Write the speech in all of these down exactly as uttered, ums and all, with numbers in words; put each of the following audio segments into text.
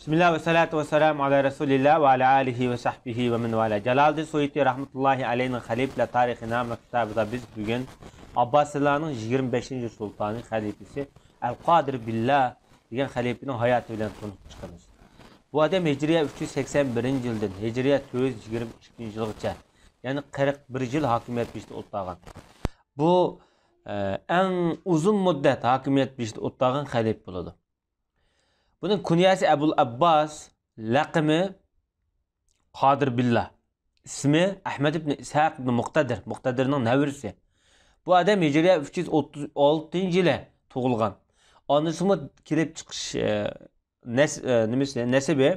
بىسمىللا ۋەسسالاتۇ ۋەسسالامۇ ئالا رەسۇلىللا ۋە ئالا ئالىھى ۋە سەھبىھى ۋە مەن ۋالا. جالالىدىن سۇيۇتى رەھمەتۇللاھى ئەلەيھىنىڭ خەلىپىلەر تارىخى ناملىق كىتابىدا بىز بۈگۈن ئابباسىللارنىڭ يىگىرمە بەشىنچى سۇلتانى، خەلىپىسى ئەل قادىر بىللا دېگەن خەلىپىنىڭ ھاياتى بىلەن تونۇشۇپ چىقىمىز. بۇ ئادەم ھىجرىيە ئۈچ يۈز سەكسەن بىرىنچى يىلدىن ھىجرىيە تۆت يۈز يىگىرمە ئىككىنچى يىلغىچە، يەنى قىرىق بىر يىل ھاكىمىيەت بېشىدا ئولتۇرغان. بۇ، ئە، ئەڭ ئۇزۇن مۇددەت ھاكىمىيەت بېشىدا ئولتۇرغان خەلىپە بولىدۇ. بۇنىڭ كۇنيەسى ئەبۇل ئابباس، لەقىمى قادىر بىللا، ئىسمى ئەھمەد ئىبن ئىسھاق ئىبن مۇقتەدىر، مۇقتەدىرنىڭ نەۋرىسى. بۇ ئادەم ھىجرىيە ئۈچ يۈز ئوتتۇز ئالتىنچى يىلى تۇغۇلغان. ئانىسىمۇ كېلىپ چىقىش، ئە، نەس-، ئە، نېمىسى، نەسىبى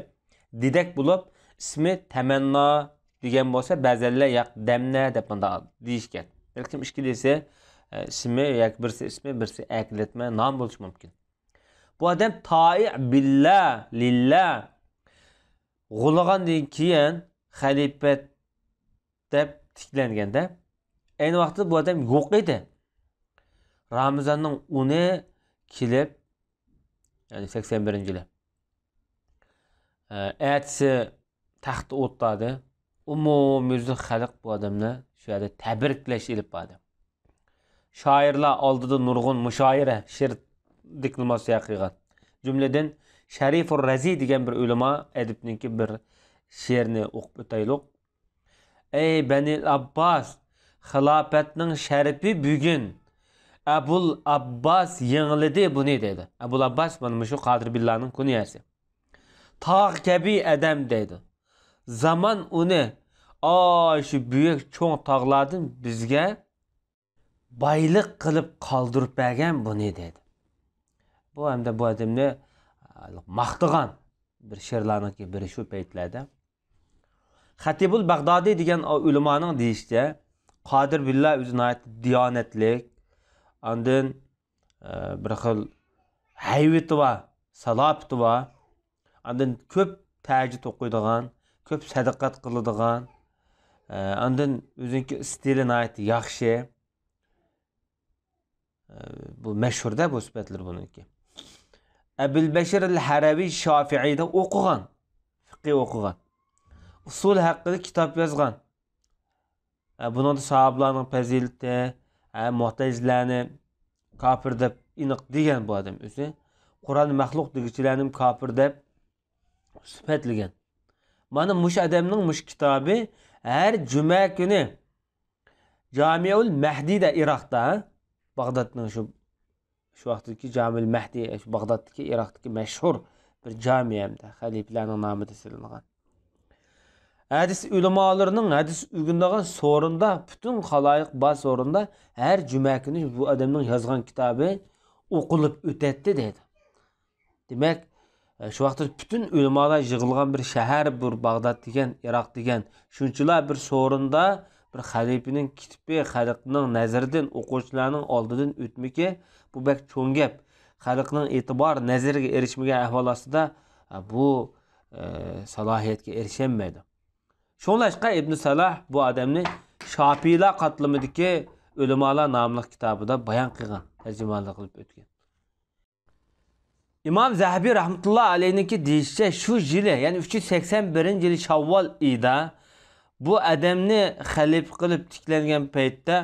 دېدەك بولۇپ، ئىسمى تەمەننا دېگەن بولسا، بەزەنلەر ياق دەمنە دەپ مۇنداق دېيىشكەن. بەلكىم ئىككىلىسى، ئە، ئىسمى ياكى بىرسى ئىسمى، بىرسى ئەكىلەتمە نام بولۇشى مۇمكىن. بۇ ئادەم تائىئ بىللا، لىللا، غۇلىغاندىن كېيىن خەلىپە دەپ تىكلەنگەندە، ئەينى ۋاقىتتا بۇ ئادەم يوق ئىدى. رامىزاننىڭ ئونى كېلىپ، يەنى سەكسەن بىرىنچى يىلى، ئەتىسى تەختتە ئولتۇردى. ئومۇميۈزلۈك خەلق بۇ ئادەمنى شۇ يەردە تەبرىكلەش ئېلىپ باردى. شائىرلار ئالدىدا نۇرغۇن مۇشائىرە، شېئىر دېكلاماتسىيە قىلغان. جۈملىدىن شەرىفۇر رەزى دېگەن بىر ئۆلىما ئەدىبنىڭكى بىر شېئىرىنى ئوقۇپ ئۆتەيلۇق. ئەي بەنىل ئابباس، خىلاپەتنىڭ شەرىپى بۈگۈن ئەبۇل ئابباس يېڭىلىدى بۇنى دەيدۇ. ئەبۇل ئابباس مانا مۇشۇ قادىر بىللانىڭ كۇنيەسى. تاغ كەبى ئادەم دەيدۇ. زامان ئۇنى ئاشۇ بۈيۈك چوڭ تاغلاردىن بىزگە بايلىق قىلىپ قالدۇرۇپ بەرگەن بۇنى دەيدۇ. بۇ ھەمدە بۇ ئادەمنى، ئە، ماختىغان بىر شېئىرلارنىڭكى بىرى شۇ پەيتلەردە. خەتىبۇل بەغدادىي دېگەن ئۆلىمانىڭ دېيىشىچە، قادىر بىللا ئۆزى ناھايىتى دىيانەتلىك، ئاندىن، ئە، بىر خىل ھەيۋىتى بار، سالاپىتى بار. ئاندىن كۆپ تەھەججۇد ئوقۇيدىغان، كۆپ سەدىقەت قىلىدىغان، ئە، ئاندىن ئۆزىنىڭكى ئىستىلى ناھايىتى ياخشى. ئە، بۇ مەشھۇر-دە بۇ سۈپەتلىرى بۇنىڭكى. ئەبۇل بەشىر ئەل ھەرەۋى شافىئىيدا ئوقۇغان، فىقھى ئوقۇغان. ئۇسۇل ھەققىدە كىتاب يازغان. ئە، بۇنىڭدا ساھابىلارنىڭ پەزىلىتى، ئە، مۇئتەزىلەنى كاپىر دەپ ئېنىق دېگەن بۇ ئادەم ئۆزى. قۇرئان مەخلۇق دېگۈچىلەرنى كاپىر دەپ سۈپەتلىگەن. مانا مۇشۇ ئادەمنىڭ مۇشۇ كىتابى ھەر جۈمە كۈنى جامىئۇل مەھدىدە ئىراقتا، باغدادنىڭ شۇ، شۇ ۋاقىتتىكى جامىئۇل مەھدى، شۇ باغدادتىكى، ئىراقتىكى مەشھۇر بىر جامى ھەمدە خەلىپىلەرنىڭ نامىدا سېلىنغان. ھەدىس ئۆلىمالىرىنىڭ ھەدىس ئۆگىنىدىغان سورۇندا، پۈتۈن خالايىق بار سورۇندا ھەر جۈمە كۈنى بۇ ئادەمنىڭ يازغان كىتابى ئوقۇلۇپ ئۆتەتتى دەيدۇ. دېمەك، شۇ ۋاقىتتا پۈتۈن ئۆلىمالار يىغىلغان بىر شەھەر، بىر باغداد دېگەن، ئىراق دېگەن، شۇنچىلا بىر سورۇندا بىر خەلىپىنىڭ كىتىپى خەلقنىڭ نەزىرىدىن، ئوقۇغۇچىلارنىڭ ئالدىدىن ئۆتمىكى، بۇ بەك چوڭ گەپ. خەلقنىڭ ئېتىبار نەزىرىگە ئېرىشمىگەن ئەھۋال ئاستىدا، بۇ، ئە، سالاھىيەتكە ئېرىشەلمەيدۇ. شۇڭلاشقا ئىبن سالاھ بۇ ئادەمنى شاپىئىيلار قاتلىمىدىكى ئۆلىمالار ناملىق كىتابىدا بايان قىلغان، تەرجىمىھاللىق قىلىپ ئۆتكەن. ئىمام زەھەبى رەھمەتۇللا ئەلەيھنىڭكى دېيىشىچە، شۇ يىلى، يەنى ئۈچ يۈز سەكسەن بىرىنچى يىلى شاۋۋال ئېيىدا بۇ ئادەمنى خەلىپە قىلىپ تىكلەنگەن پەيتتە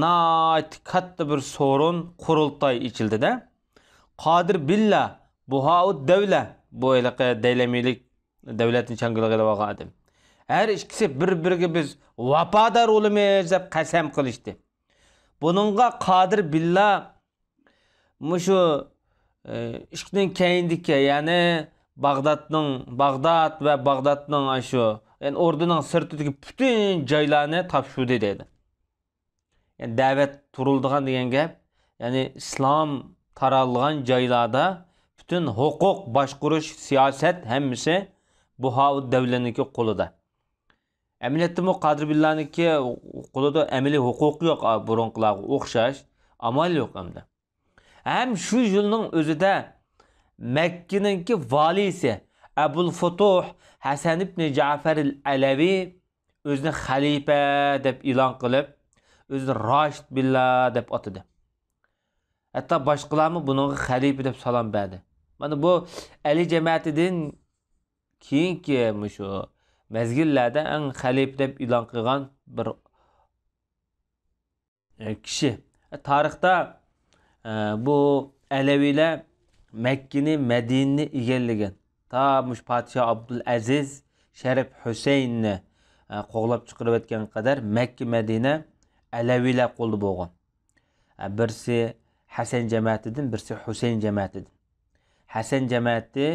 ناھايىتى كاتتا بىر سورۇن، قۇرۇلتاي ئېچىلدى-دە. قادىر بىللا، بۇھائۇد دەۋلە، بۇ ھېلىقى دەيلەمىلىك دەۋلەتنى چاڭگىلىغا ئېلىۋالغان ئادەم. ھەر ئىككىسى بىر-بىرىگە بىز ۋاپادار بولىمىز دەپ قەسەم قىلىشتى. بۇنىڭغا قادىر بىللا مۇشۇ، ئى، ئىشىكنىڭ كەينىدىكى، يەنى باغدادنىڭ، باغداد ۋە باغدادنىڭ ئاشۇ، يەنى ئوردىنىڭ سىرتىدىكى پۈتۈن جايلارنى تاپشۇردى دەيدۇ. يەنى دەۋەت تۇرۇلىدىغان دېگەن گەپ، يەنى ئىسلام تارالغان جايلاردا پۈتۈن ھوقۇق، باشقۇرۇش، سىياسەت ھەممىسى بۇھائۇد دەۋلەنىڭكى قولىدا. ئەمەلىيەتتىمۇ قادىر بىللانىڭكى قولىدا ئەمەلىي ھوقۇقى يوق، ئا، بۇرۇنقىلارغا ئوخشاش. ئامال يوق ئەمدى. ھەم شۇ يىلنىڭ ئۆزىدە مەككىنىڭكى ۋالىسى ئەبۇل فۇتۇھ ھەسەن ئىبنى جەفەر ئەل ئەلەۋى ئۆزىنى خەلىپە دەپ ئېلان قىلىپ، ئۆزىنى راشىد بىللا دەپ ئاتىدى. ھەتتا باشقىلارمۇ بۇنىڭغا خەلىپە دەپ سالام بەردى. مانا بۇ ئەلى جەمەتىدىن كېيىنكى مۇشۇ مەزگىللەردە ئەڭ خەلىپە دەپ ئېلان قىلغان بىر ئە، كىشى. تارىختا، ئە، بۇ ئەلەۋىيلەر مەككىنى، مەدىنىنى ئىگىلىگەن. تا مۇشۇ پادىشاھ ئابدۇلئەزىز شەرىپ ھۈسەيىننى، ئە، قوغلاپ چىقىرىۋەتكەنگە قەدەر مەككە، مەدىنە ئەلەۋىيلەر قولىدا بولغان. ئە، بىرسى ھەسەن جەمەتىدىن، بىرسى ھۈسەيىن جەمەتىدىن. ھەسەن جەمەتى،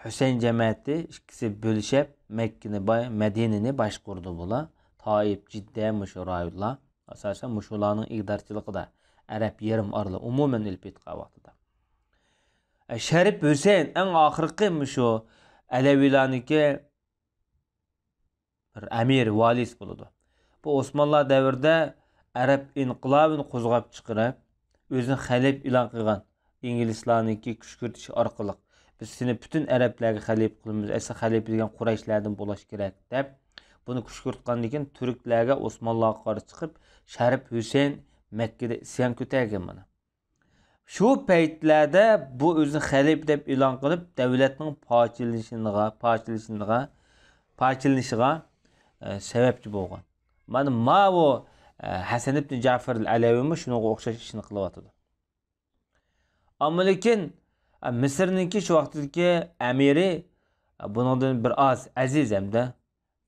ھۈسەيىن جەمەتى ئىككىسى بۆلۈشۈپ، مەككىنى با-، مەدىنىنى باشقۇرىدۇ بۇلار. تائىپ، جىددە، مۇشۇ رايونلار. ئاساسەن مۇشۇلارنىڭ ئىگىدارچىلىقىدا ئەرەب يېرىم ئارىلى ئومۇمەن ئېلىپ ئېيتقان ۋاقتىدا. ئە، شەرىپ ھۈسەيىن ئەڭ ئاخىرقى مۇشۇ ئەلەۋىيلارنىڭكى بىر ئەمىر، ۋالىسى بولىدۇ. بۇ ئوسمانلار دەۋرىدە ئەرەب ئىنقىلابىنى قوزغاپ چىقىرىپ، ئۆزىنى خەلىپە ئېلان قىلغان، ئىنگلىزلارنىڭكى كۈشكۈرتۈشى ئارقىلىق، «بىز سېنى پۈتۈن ئەرەبلەرگە خەلىپە قىلىمىز، ئەسلى خەلىپە دېگەن قۇرەيشلەردىن بولۇش كېرەك» دەپ، بۇنى كۈشكۈرتكەندىن كېيىن، تۈركلەرگە، ئوسمانلارغا قارشى چىقىپ، شەرىپ ھۈسەيىن مەككىدە ئىسيان كۆتەرگەن مانا. شۇ پەيتلەردە بۇ ئۆزىنى خەلىپە دەپ ئېلان قىلىپ، دەۋلەتنىڭ پارچىلىنىشىغا، پارچىلىنىشىغا، پارچىلىنىشىغا، ئە، سەۋەبچى بولغان. مانا ماۋۇ، ئە، ھەسەن ئىبن جەفەر ئەلەۋىمۇ شۇنىڭغا ئوخشاش ئىشنى قىلىۋاتىدۇ. ئەمما لېكىن، ئە، مىسىرنىڭكى شۇ ۋاقىتتىكى ئەمىرى، ئە، بۇنىڭدىن بىر ئاز ئەزىز ھەمدە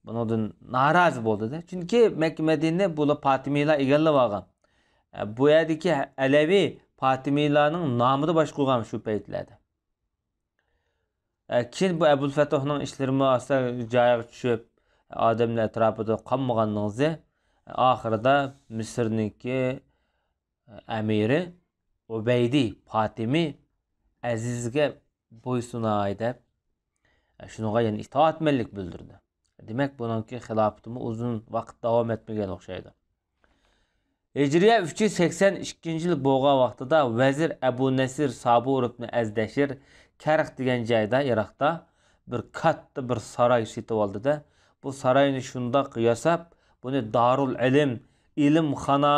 بۇنىڭدىن نارازى بولدى-دە. چۈنكى مەككە، مەدىنىنى بۇلار پاتىمىيلار ئىگىلەپ ئالغان. ئە، بۇ يەردىكى ئەلەۋى پاتىمىيلارنىڭ نامىدا باشقۇرغان شۇ پەيتلەردە. ئە، كېيىن بۇ ئەبۇل فەتۇھنىڭ ئىشلىرىمۇ ئاستا جايىغا چۈشۈپ، ئادەملەر ئەتراپىدا قالمىغاندىن كېيىن، ئاخىرىدا مىسىرنىڭكى ئەمىرى ئۇبەيدى پاتىمى ئەزىزگە بويسۇناي دەپ، شۇنىڭغا يەنە ئىتائەتمەنلىك بىلدۈردى. دېمەك، بۇنىڭكى خىلاپىتىمۇ ئۇزۇن ۋاقىت داۋام ئەتمىگەن ئوخشايدۇ. ھىجرىيە ئۈچ يۈز سەكسەن ئىككىنچى يىل بولغان ۋاقتىدا ۋەزىر ئەبۇ نەسىر سابۇر ئىبنى ئەزدەشىر كەرخ دېگەن جايدا، ئىراقتا بىر كاتتا بىر ساراي سېتىۋالدى-دە، بۇ ساراينى شۇنداق ياساپ، بۇنى دارۇل ئىلىم، ئىلىمخانا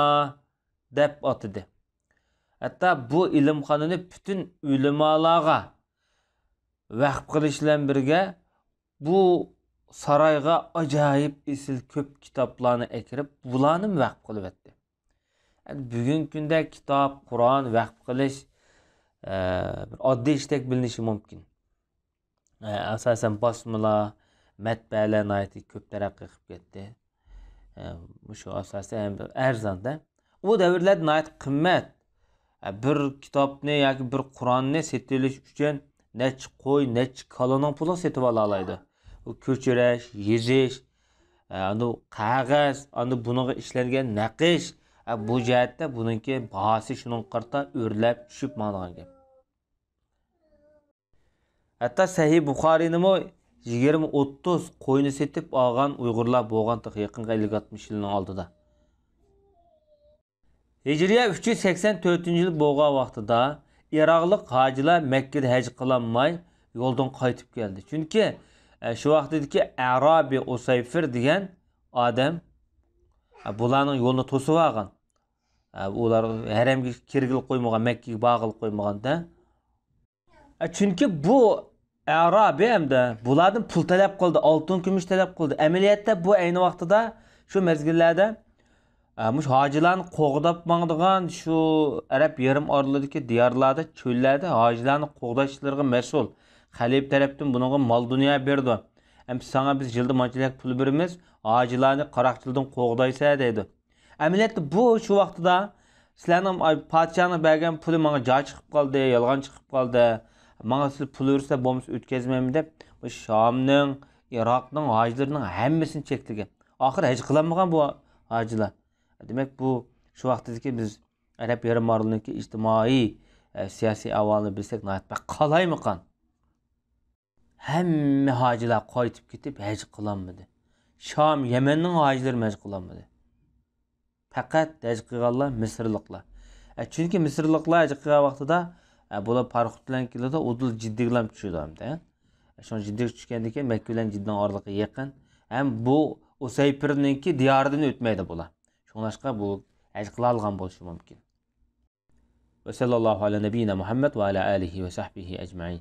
دەپ ئاتىدى. ھەتتا بۇ ئىلىمخانىنى پۈتۈن ئۆلىمالارغا ۋەقىپ قىلىش بىلەن بىرگە، بۇ سارايغا ئاجايىپ ئېسىل كۆپ كىتابلارنى ئەكىرىپ، بۇلارنىمۇ ۋەقىپ قىلىۋەتتى. ئەمدى بۈگۈنكى كۈندە كىتاب، قۇرئان ۋەقىپ قىلىش، ئە، بىر ئاددىي ئىشتەك بىلىنىشى مۇمكىن. ئە، ئاساسەن باسمىلار، مەتبەئەلەر ناھايىتى كۆپ تەرەققىي قىلىپ كەتتى. ئە، مۇشۇ ئاساسەن ھەم ئەرزان-دە. ئۇ دەۋرلەردە ناھايىتى قىممەت. ئە، بىر كىتابنى ياكى بىر قۇرئاننى سېتىۋېلىش ئۈچۈن نەچچە قوي، نەچچە كالىنىڭ پۇلىغا سېتىۋالالايدۇ. ئۇ كۆچۈرۈش، يېزىش، ئە، ئاندىن قەغەز، ئاندىن بۇنىڭغا ئىشلەنگەن نەقىش، ئە، بۇ جەھەتتە بۇنىڭكى باھاسى شۇنىڭغا قارىتا ئۆرلەپ چۈشۈپ ماڭىدىغان گەپ. ھەتتا سەھىھ بۇخارىينىمۇ يىگىرمە ئوتتۇز قوينى سېتىپ ئالغان ئۇيغۇرلار بولغان تېخى يېقىنقى ئەللىك ئاتمىش يىلنىڭ ئالدىدا. ھىجرىيە ئۈچ يۈز سەكسەن تۆتىنچى يىل بولغان ۋاقتىدا ئىراقلىق ھاجىلار مەككىدە ھەج قىلالماي يولدىن قايتىپ كەلدى. چۈنكى، ئە، شۇ ۋاقتىدىكى ئەرابىي ئۇسەيفىر دېگەن ئادەم، ئە، بۇلارنىڭ يولىنى توسۇۋالغان. ئە، ئۇلار ھەرەمگە كىرگىلى قويمىغان، مەككىگە بارغىلى قويمىغان-دە. ئە، چۈنكى بۇ ئەرابىي ھەمدە بۇلاردىن پۇل تەلەپ قىلدى، ئالتۇن، كۈمۈش تەلەپ قىلدى. ئەمەلىيەتتە بۇ ئەينى ۋاقتىدا، شۇ مەزگىللەردە، ئە، مۇشۇ ھاجىلارنى قوغداپ ماڭىدىغان، شۇ ئەرەب يېرىم ئارىلىدىكى دىيارلاردا، چۆللەردە ھاجىلارنى قوغداش ئىشلىرىغا مەسئۇل. خەلىپە تەرەپتىن بۇنىڭغا مال دۇنيا بېرىدۇ. ئەمدى ساڭا بىز يىلدا مانچىلىك پۇل بېرىمىز، ھاجىلارنى قاراقچىلىقتىن قوغدايسەن دەيدۇ. ئەمەلىيەتتە بۇ شۇ ۋاقتىدا سىلەرنىڭ، ئاي، پادىشاھنىڭ بەرگەن پۇلى ماڭا جا چىقىپ قالدى، يالغان چىقىپ قالدى. ماڭا سىلەر پۇل بېرىسىلەر، بولمىسا ئۆتكۈزمەيمەن دەپ، بۇ شامنىڭ، ئىراقنىڭ ھاجىلىرىنىڭ ھەممىسىنى چەكلىگەن. ئاخىرى ھەج قىلالمىغان بۇ ھاجىلار. دېمەك، بۇ شۇ ۋاقتىدىكى بىز ئەرەب يېرىم ئارىلىنىڭكى ئىجتىمائىي، ئە، سىياسىي ئەھۋالىنى بىلسەك، ناھايىتى بەك قالايمىقان. ھەممە ھاجىلار قايتىپ كېتىپ ھەج قىلالمىدى. شام، يەمەننىڭ ھاجىلىرىمۇ ھەج قىلالمىدى. پەقەت ھەج قىلغانلار مىسىرلىقلار. ئە، چۈنكى مىسىرلىقلار ھەج قىلغان ۋاقتىدا، ئە، بۇلار پاراخوت بىلەن كېلىدۇ، ئۇدۇل جىددىگىلا چۈشىدۇ ئەمدى. شۇڭا جىددىگە چۈشكەندىن كېيىن مەككە بىلەن جىددىنىڭ ئارىلىقى يېقىن. ھەم بۇ ئۇسەيپىرنىڭكى دىيارىدىن ئۆتمەيدۇ بۇلار. شۇڭلاشقا بۇ ھەج قىلالىغان بولۇشى مۇمكىن. وصلى الله على نبينا محمد وعلى آله وصحبه أجمعين.